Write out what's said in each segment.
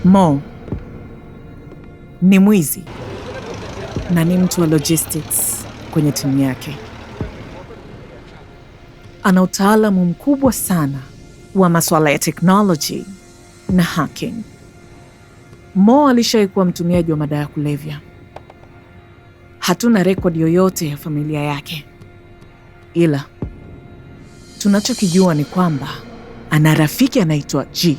Mo ni mwizi na ni mtu wa logistics kwenye timu yake. Ana utaalamu mkubwa sana wa masuala ya technology na hacking. Mo alishawahi kuwa mtumiaji wa madawa ya kulevya. Hatuna rekodi yoyote ya familia yake, ila tunachokijua ni kwamba ana rafiki anaitwa G.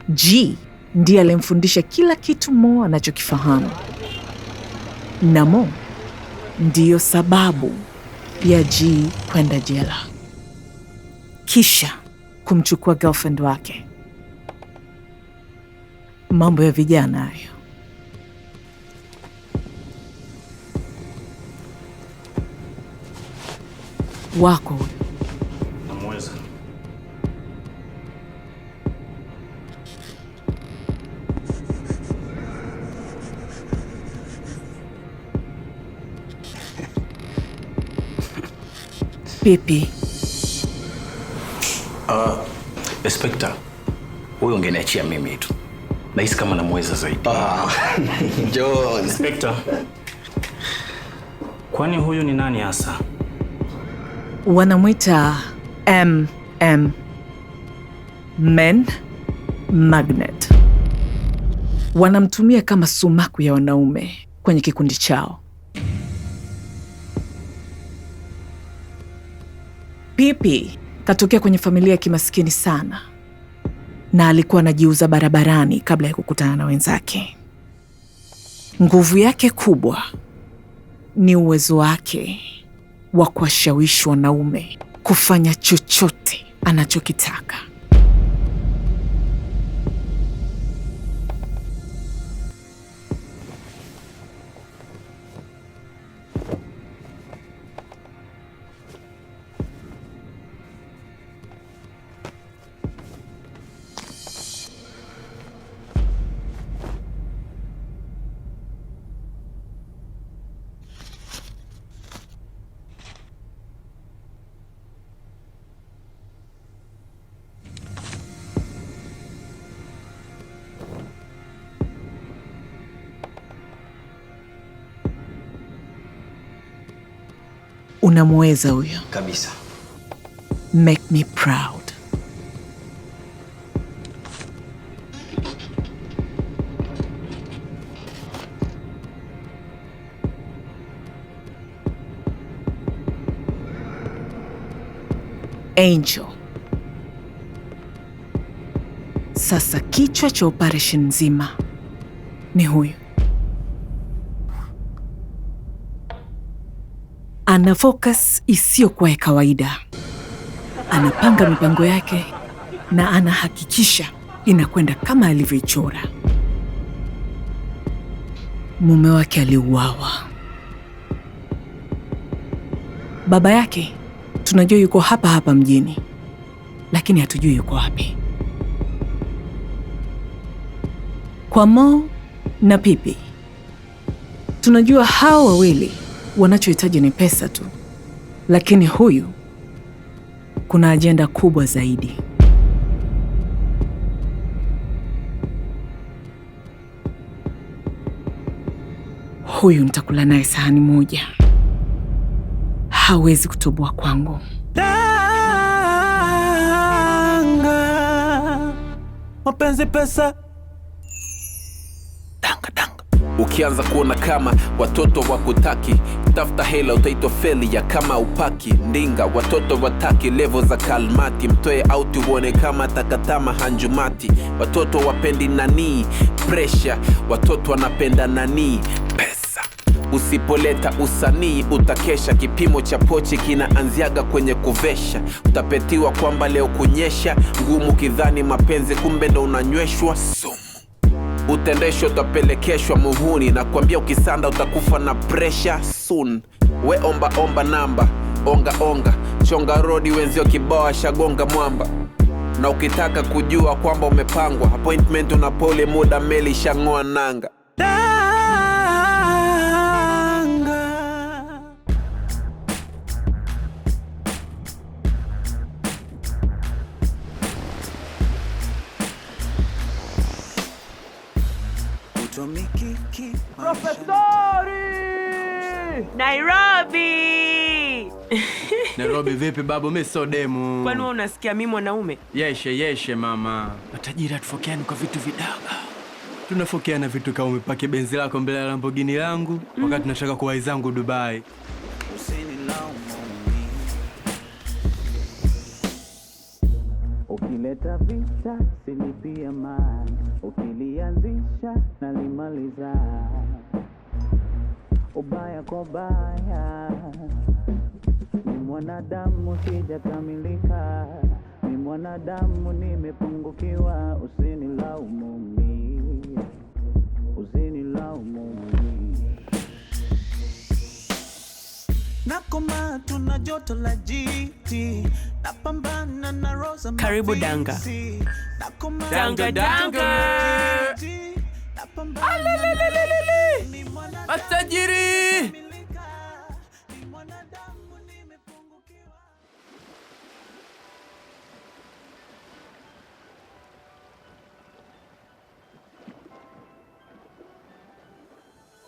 G ndiye alimfundisha kila kitu Mo anachokifahamu, na Mo ndiyo sababu ya G kwenda jela, kisha kumchukua girlfriend wake. Mambo ya vijana hayo. Wako huyo. Namweza. Pipi. Inspector, huyo ungeniachia mimi tu. Nahisi kama namweza zaidi. John. Inspector, kwani huyu ni nani hasa? Wanamwita MM, Men Magnet. Wanamtumia kama sumaku ya wanaume kwenye kikundi chao. Pipi katokea kwenye familia ya kimaskini sana na alikuwa anajiuza barabarani kabla ya kukutana na wenzake. Nguvu yake kubwa ni uwezo wake wa kuwashawishi wanaume kufanya chochote anachokitaka. Unamweza huyo. Kabisa. Make me proud. Angel. Sasa kichwa cha operation nzima ni huyu. Ana focus isiyokuwa ya kawaida. Anapanga mipango yake na anahakikisha inakwenda kama alivyoichora. Mume wake aliuawa. Baba yake tunajua yuko hapa hapa mjini, lakini hatujui yuko wapi. Kwa Mo na Pipi, tunajua hao wawili wanachohitaji ni pesa tu, lakini huyu kuna ajenda kubwa zaidi. Huyu nitakula naye sahani moja, hawezi kutoboa kwangu. Danga, mapenzi pesa. Danga, danga. Ukianza kuona kama watoto wakutaki, tafuta hela utaitwa feli ya kama upaki ndinga. Watoto wataki levo za kalmati, mtoe auti uone kama takatama hanjumati. Watoto wapendi nani pressure, watoto wanapenda nani pesa. Usipoleta usanii utakesha. Kipimo cha pochi kinaanziaga kwenye kuvesha. Utapetiwa kwamba leo kunyesha ngumu, kidhani mapenzi kumbe ndo unanyweshwa sumu. Utendeshwa utapelekeshwa muhuni, na kuambia ukisanda utakufa na pressure soon. We omba omba namba, onga onga, chonga rodi wenzio kibao ashagonga mwamba. Na ukitaka kujua kwamba umepangwa, appointment unapole muda meli ishang'oa nanga. Danga. Kutwa mikiki. Profesori! Nairobi! Nairobi vipi babu, mimi sio demu. Kwani wewe unasikia mimi mwanaume? Yeshe yeshe mama. Matajiri hatufokeani kwa vitu vidogo. Tunafokeana vitu kama umepaki benzi lako mbele ya Lamborghini langu, wakati nataka kuwahi zangu Dubai. Ukileta vita silipia man, ukilianzisha nalimaliza. Ubaya kwa baya, ni mwanadamu sijakamilika, ni mwanadamu nimepungukiwa, usinilaumu mimi, usinilaumu mimi. Nakoma tuna joto la jiti, napambana na roza. Karibu Danga. Nakoma Danga danga. Alelelelele! Matajiri!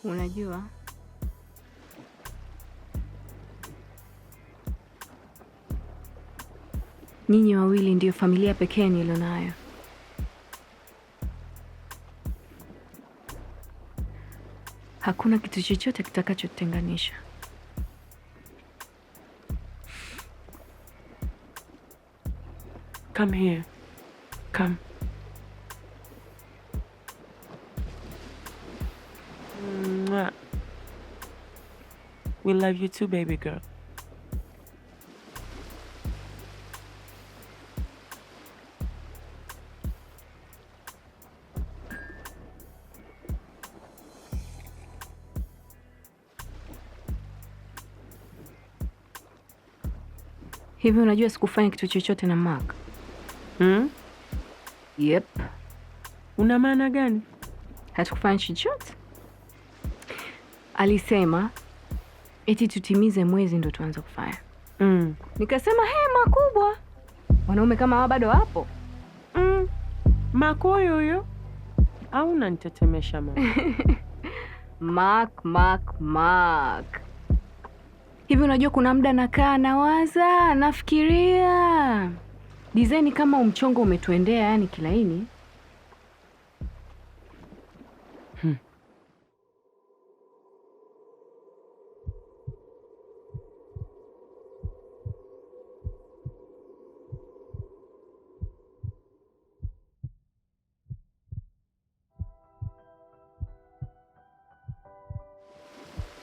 Unajua, nyinyi wawili ndiyo familia pekee nilionayo. Hakuna kitu chochote kitakachotutenganisha. Come here. Come. Mwah. We love you too, baby girl. Hivi unajua sikufanya kitu chochote na Mark? Hmm? Yep. Una maana gani? Hatukufanya chochote. Alisema eti tutimize mwezi ndo tuanze kufanya. Nikasema he, makubwa. Wanaume kama hawa bado wapo. Makoyo huyo au unanitetemesha mama? Mark, Mark, Mark. Hivi unajua kuna muda nakaa nawaza, nafikiria. Design kama umchongo umetuendea yani kilaini.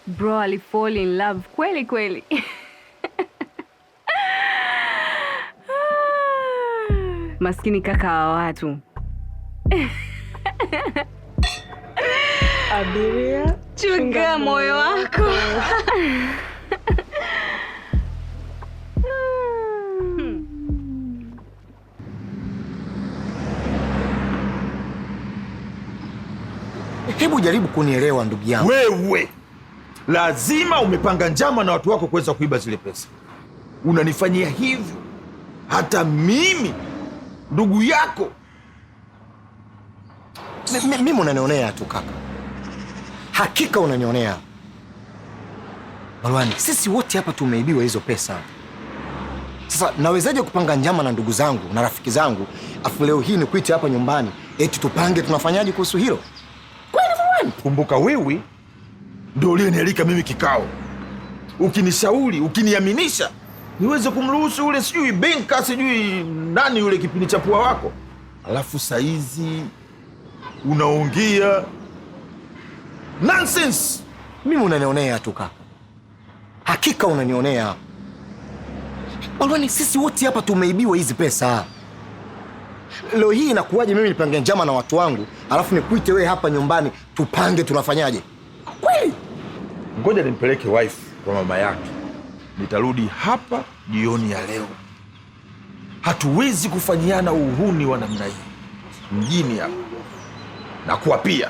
Bro ali fall in love kweli kweli. Maskini kaka wa watu. Abiria, chunga moyo wako. Hebu jaribu kunielewa ndugu yangu. Wewe lazima umepanga njama na watu wako kuweza kuiba zile pesa. Unanifanyia hivyo hata mimi ndugu yako. Mimi unanionea tu kaka. Hakika unanionea. Balwani, sisi wote hapa tumeibiwa hizo pesa. Sasa nawezaje kupanga njama na ndugu zangu na rafiki zangu afu leo hii nikuite hapa nyumbani eti tupange tunafanyaje kuhusu hilo? Kweli Balwani? Kumbuka wewe ndio uliyenialika mimi kikao. Ukinishauri, ukiniaminisha niweze kumruhusu yule sijui benka sijui nani yule kipindi cha pua wako. Alafu saizi unaongea nonsense. Mimi unanionea tu kaka. Hakika unanionea. Balwani, sisi wote hapa tumeibiwa hizi pesa. Leo hii inakuwaje mimi nipange njama na watu wangu, alafu nikuite wewe hapa nyumbani tupange tunafanyaje? Kweli? Ngoja nimpeleke wife kwa mama yake. Nitarudi hapa jioni ya leo. Hatuwezi kufanyiana uhuni wa namna hii mjini hapa. Na kuwa pia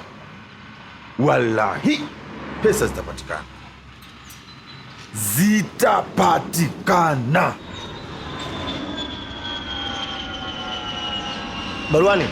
wallahi pesa zitapatikana. Zitapatikana. Balwani.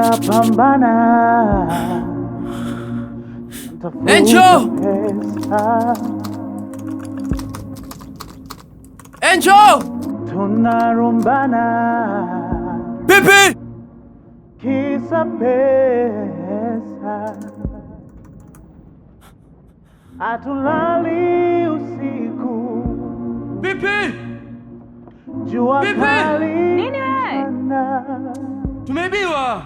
Tunapambana. Angel! Pesa. Angel! Tunarumbana. Pipi! Kisa pesa. Hatulali usiku. Pipi! Jua Pipi! kali. Nini wewe? Mchana. Tumeibiwa!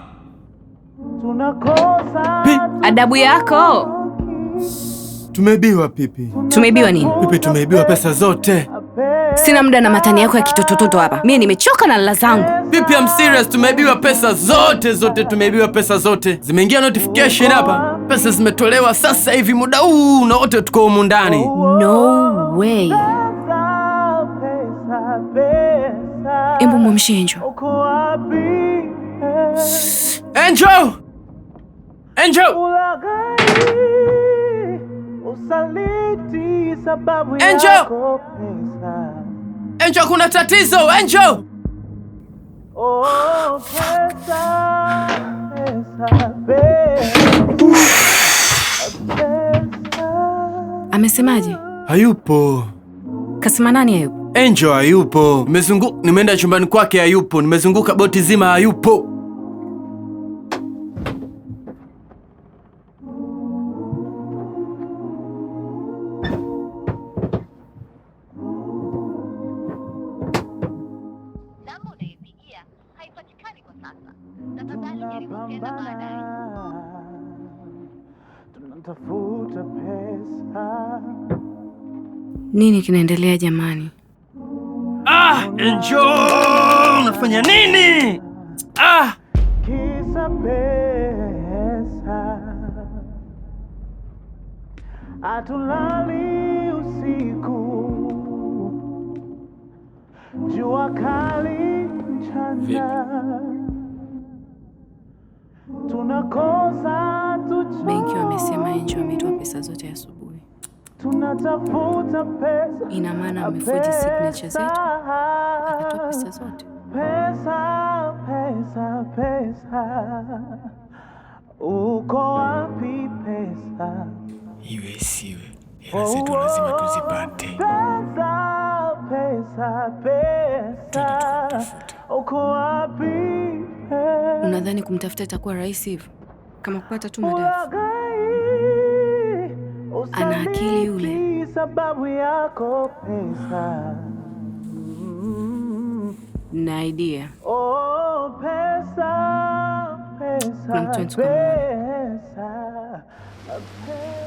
Tunakosa Adabu yako. Tumeibiwa Pipi. Tumeibiwa nini? Pipi, tumeibiwa pesa zote. Sina muda na matani yako ya kitotototo hapa. Mimi nimechoka na lala zangu. Pipi, I'm serious, tumeibiwa pesa zote zote, tumeibiwa pesa zote. Zimeingia notification hapa. Pesa zimetolewa sasa hivi muda huu na wote tuko humu ndani. No way. Pesa, pesa, pesa. Embu mwamshe Angel. Uko wapi? Angel! Angel! Ulaghai, usaliti sababu Angel! yako pesa. Angel, kuna tatizo! Angel! Oh, pesa, pesa, pesa. Pesa. Amesemaje? Hayupo. Kasema nani hayupo? Angel hayupo. Nimeenda chumbani kwake hayupo. Nimezunguka boti zima hayupo. Tunapambana, tunatafuta pesa. Nini kinaendelea jamani? Ah, Angel, unafanya nini? Ah! Kisa pesa. Hatulali usiku, jua kali mchana, tunakosa tuchoki, Benki wamesema Angel ametoa pesa zote asubuhi. tunatafuta pesa. Ina maana ameforge signature zetu akatoa pesa zote. Pesa, pesa, pesa, uko wapi pesa? Iwe isiwe, hela zetu lazima tuzipate. Pesa, pesa, pesa, uko wapi pesa? Unadhani kumtafuta itakuwa rahisi hivyo? Kama kupata tu madafu. Ulaghai, Ana akili yule. usaliti sababu yako pesa. Na idea. Oh, pesa, pesa, Kuna mtu anatukamua. pesa, pesa.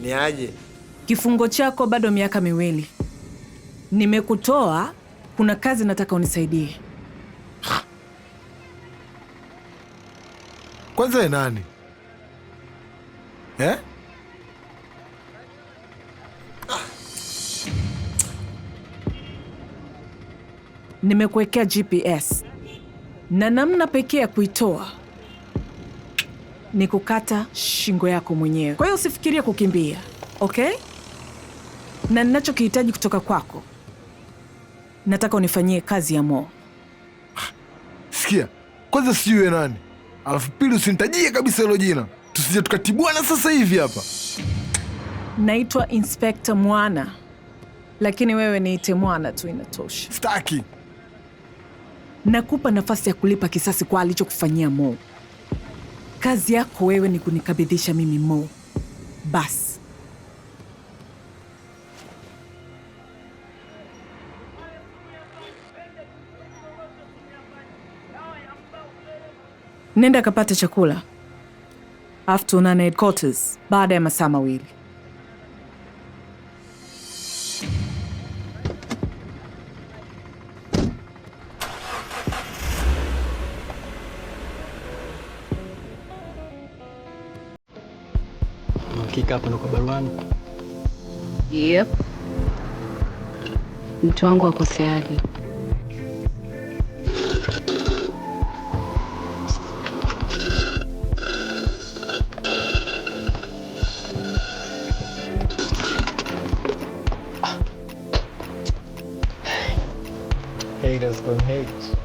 Ni aje? Kifungo chako bado miaka 2. Nimekutoa, kuna kazi nataka unisaidie. Kwanza ni nani? Eh? Nimekuwekea GPS na namna pekee ya kuitoa ni kukata shingo yako mwenyewe. Kwa hiyo usifikirie kukimbia, okay? Na ninachokihitaji kutoka kwako, nataka unifanyie kazi ya Mo. Sikia, kwanza sijui wewe nani, alafu pili usinitajie kabisa hilo jina, tusije tukatibuana sasa hivi hapa. Naitwa Inspector Mwana, lakini wewe niite Mwana tu inatosha. Staki. Nakupa nafasi ya kulipa kisasi kwa alichokufanyia Mo. Kazi yako wewe ni kunikabidhisha mimi Mo. Basi. Nenda kapate chakula, alafu tuonane headquarters baada ya masaa 2. Hakika hapo ndo kwa Baruani. Yep. Mtu wangu akoseaje? Haters gonna hate.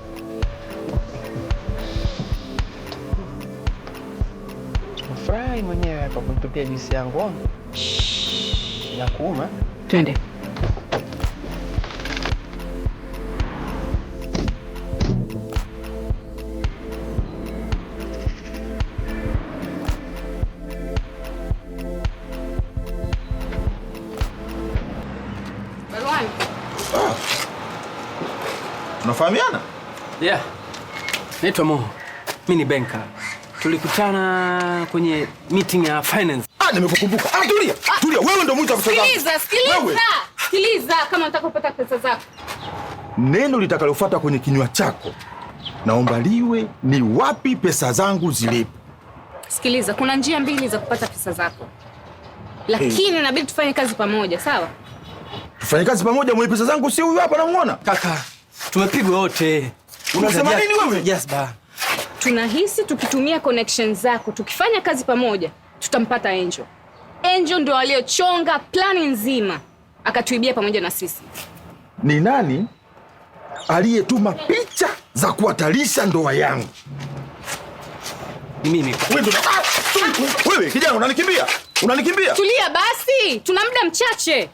Furahi mwenyewe hapa kunitupia juisi yangu. Inakuuma. Twende. Baruani. Ah. Tunafahamiana? Yeah. Naitwa Mo. Mimi ni banker. Tulikutana kwenye meeting ya finance. Ah, nimekukumbuka. Ah, tulia. Tulia. Wewe ndio mwizi wa pesa zangu. Sikiliza, sikiliza. Sikiliza kama unataka kupata pesa zako. Neno litakalofuata kwenye kinywa chako naomba liwe ni wapi pesa zangu zilipo. Sikiliza, kuna njia mbili za kupata pesa zako. Lakini inabidi tufanye kazi pamoja, sawa? Tufanye kazi pamoja, mwenye pesa zangu si huyu hapa namuona. Kaka, tumepigwa wote. Unasema nini wewe? Yes, ba. Tunahisi tukitumia connections zako, tukifanya kazi pamoja, tutampata Angel. Angel ndio aliyochonga plani nzima, akatuibia pamoja na sisi. Ni nani aliyetuma picha za kuhatarisha ndoa yangu? Ni mimi. Wewe ndio. Wewe kijana unanikimbia. Unanikimbia. Tulia basi, tuna muda mchache.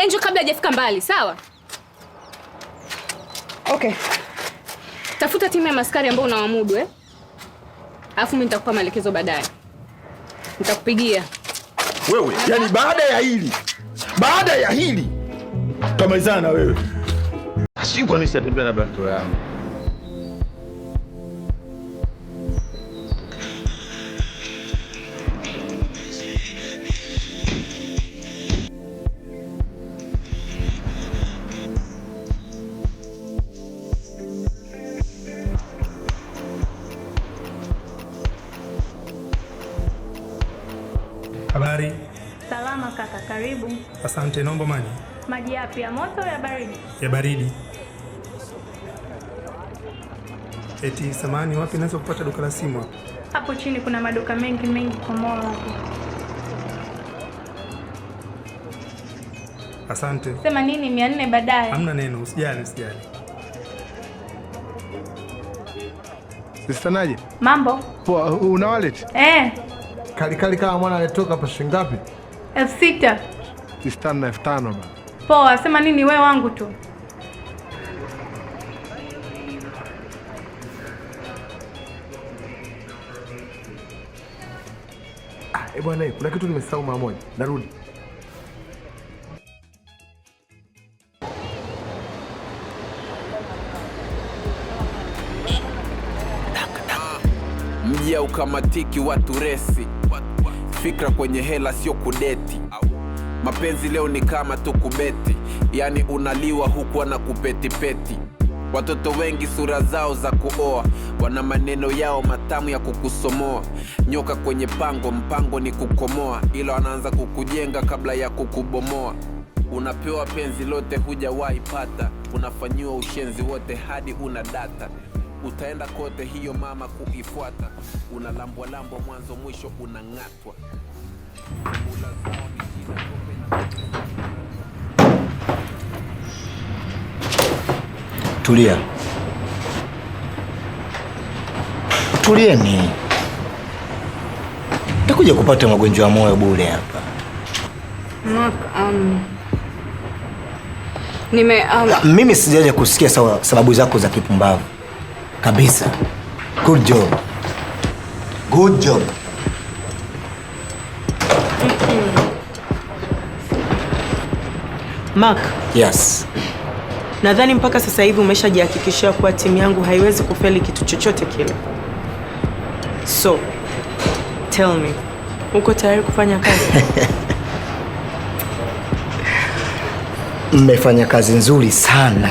Angel kabla hajafika mbali, sawa? Okay. Tafuta timu ya maskari ambao unawamudu, eh? Alafu mimi nitakupa maelekezo baadaye. Nitakupigia. Wewe, yani baada ya hili tutamalizana na wewe. Sijui kwa nini sijatembea na bato yangu. Habari. Salama kaka, karibu. Asante, naomba maji. Maji yapi, ya moto au ya baridi? Ya baridi. Eti samahani, wapi naweza kupata duka la simu hapa? Hapo chini kuna maduka mengi mengi kwa mall hapo. Asante. Sema nini 400 baadaye? Hamna neno, usijali, usijali. Sister Naje. Mambo? Poa, una wallet? Eh. Kali kali kama mwana alitoka hapa shilingi ngapi? 6,000. Sister na 5,000 bana. Poa, sema nini wewe wangu tu. Ah, bwana, kuna kitu nimesahau mara moja. Narudi. Mji haukamatiki watu resi. Fikra kwenye hela sio kudeti. Mapenzi leo ni kama tu kubeti, yani unaliwa huku na kupetipeti. Watoto wengi sura zao za kuoa, wana maneno yao matamu ya kukusomoa. Nyoka kwenye pango, mpango ni kukomoa, ila wanaanza kukujenga kabla ya kukubomoa. Unapewa penzi lote hujawahi pata, unafanyiwa ushenzi wote hadi una data. Utaenda kote hiyo mama kuifuata, unalambwa lambwa mwanzo mwisho unang'atwa. Tulia. Tulieni. Nitakuja kupata magonjwa ya moyo bure hapa. Mark, Mimi sijaja kusikia sababu zako za kipumbavu. Kabisa. Good job. Good job. Mark. Yes. Nadhani mpaka sasa hivi umeshajihakikishia kuwa timu yangu haiwezi kufeli kitu chochote kile. So, tell me, uko tayari kufanya kazi? Mmefanya kazi nzuri sana